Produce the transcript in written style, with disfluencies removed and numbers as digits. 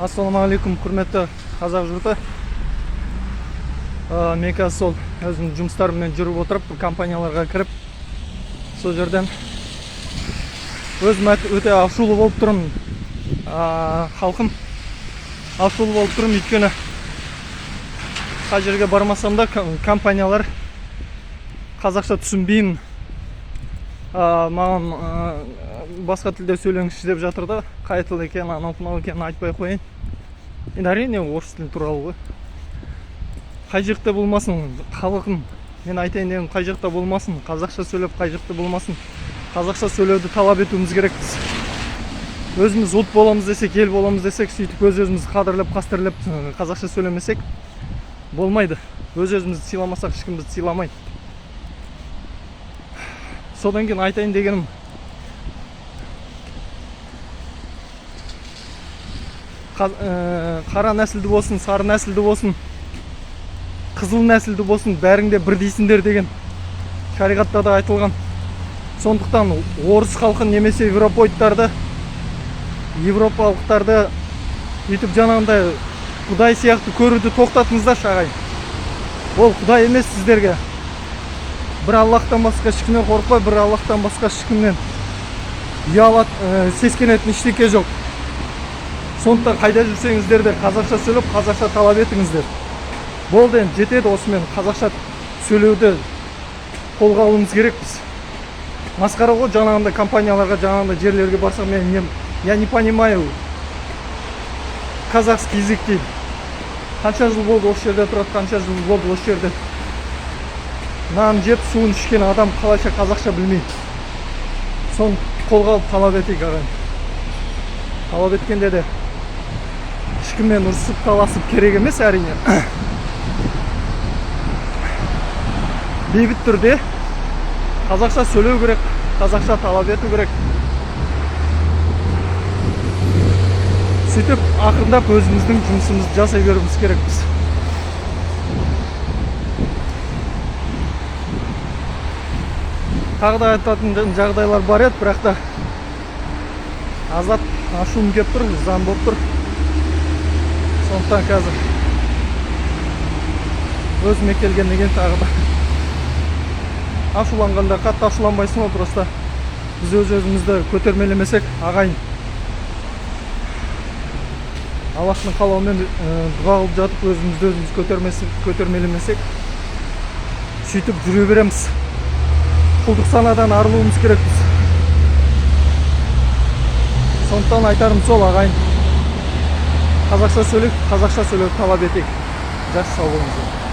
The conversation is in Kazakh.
Ассалаумағалейкум, құрметті қазақ жұрты. Мен қазір сол өзімнің жұмыстарыммен жүріп отырып, компанияларға кіріп, сол жерден өзім өте ашулы болып тұрмын. Халқым ашулы болып тұрмын, өйткені қай жерге бармасам да компаниялар қазақша түсінбеймін, маған басқа тілде сөйлеңізші деп жатыр да. Қай тіл екенін, анау мынау екенін айтпай ақ қояйын. Енді, әрине, орыс тілі туралы ғой. Қай жақта болмасын, халқым, мен айтайын дегенім, қай жақта болмасын қазақша сөйлеп, қай жақта болмасын қазақша сөйлеуді талап етуіміз керекпіз. Өзіміз ұлт боламыз десек, ел боламыз десек, сөйтіп өз өзімізді қадірлеп, қастерлеп, қазақша сөйлемесек болмайды. Өз өзімізді сыйламасақ, ешкім бізді сыйламайды. Содан кейін айтайын дегенім, қара нәсілді болсын, сары нәсілді болсын, қызыл нәсілді болсын, бәрің де бірдейсіңдер деген шариғатта да айтылған. Сондықтан орыс халқын немесе европоидтарды, европалықтарды өйтіп жаңағындай құдай сияқты көруді тоқтатыңыздаршы, ағайын. Ол құдай емес сіздерге. Бір Аллахтан басқа ешкімнен қорықпай, бір Аллахтан басқа ешкімнен ұялат, сескенетін ештеңе жоқ. Сондықтан қайда жүрсеңіздер де қазақша сөйлеп, қазақша талап етіңіздер. Болды енді, жетеді осымен. Қазақша сөйлеуді қолға алуымыз керекпіз. Масқара ғой, жаңағындай компанияларға, жаңағындай жерлерге барсам, мен не, я не понимаю казахский язык дейді. Қанша жыл болды осы жерде тұрады, қанша жыл болды осы жерде нан жеп, суын ішкен адам қалайша қазақша білмейді? Соны қолға алып талап етейік, ағайын. Талап еткенде де ешкіммен ұрысып, таласып керек емес, әрине. Бейбіт түрде қазақша сөйлеу керек, қазақша талап ету керек. Сөйтіп ақырындап өзіміздің жұмысымызды жасай беруіміз керекпіз. Тағы да айтатын жағдайлар бар еді, бірақ та аздап ашуым келіп тұр, заң болып тұр. Сондықтан қазір өзіме келгеннен кейін тағы да ашуланғанда қатты ашуланбайсың ғой, просто біз өз өзімізді көтермелемесек, ағайын, Аллахтың қалауымен, дұға қылып жатып өзімізді өзіміз көтермелемесек, сөйтіп жүре береміз. Құлдық санадан арылуымыз керекпіз. Сондықтан айтарым сол, ағайын, қазақша сөйлейік, қазақша сөйлеуді талап етейік. Жақсы, сау болыңыздар.